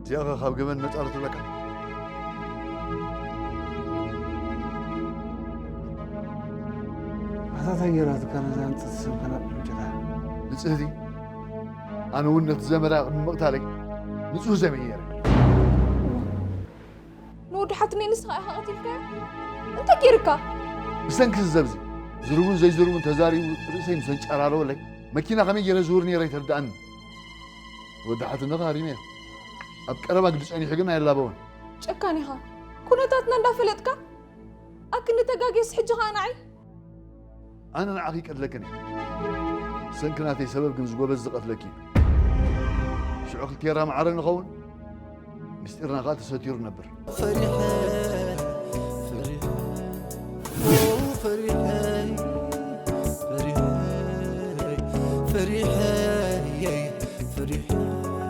እዚኣ ኸ ካብ ገበን ነጻ ዶ ትብለካ? ኣታ እንታይ ገይራትካ ነዛ ህንጽት ሰብ ከናብ ዕንጭታ? ንጽህቲ፣ ኣነ እውን ነቲ ዘመዳ ቅድሚ ምቕታለይ ንጹህ ሰብ እየ ነይረ። ንወዲ ሓትነይ ንስኻ ኢኻ ቀቲልካዮ? እንታይ ገይርካ? ብሰንኪ እዚ ዘብዚ ዝርቡን ዘይዝርቡን ተዛሪቡ ርእሰይ ምስ ኣንጨራረወለይ መኪና ከመይ ገይረ ዝውር ነይረ ኣይተርድኣኒ። ወዲ ሓትነኻ ሃሪመዮ። ኣብ ቀረባ ግዲ ጸኒሑ ግን ኣይላበወን። ጨካን ኢኻ። ኩነታትና እንዳፈለጥካ ኣክንዲ ተጋግየስ ሕጂ ኸኣ ንዓይ? ኣነ ንዓኺ ይቀትለክን እየ። ብሰንኪ ናተይ ሰበብ ግን ዝጎበዝ ዝቐትለኪ እዩ። ሽዑ ክልቴራ ማዕረ ንኸውን፣ ምስጢርና ኸኣ ተሰቲሩ ነብር። ፈሪሐ ፈሪሐ ፈሪሐ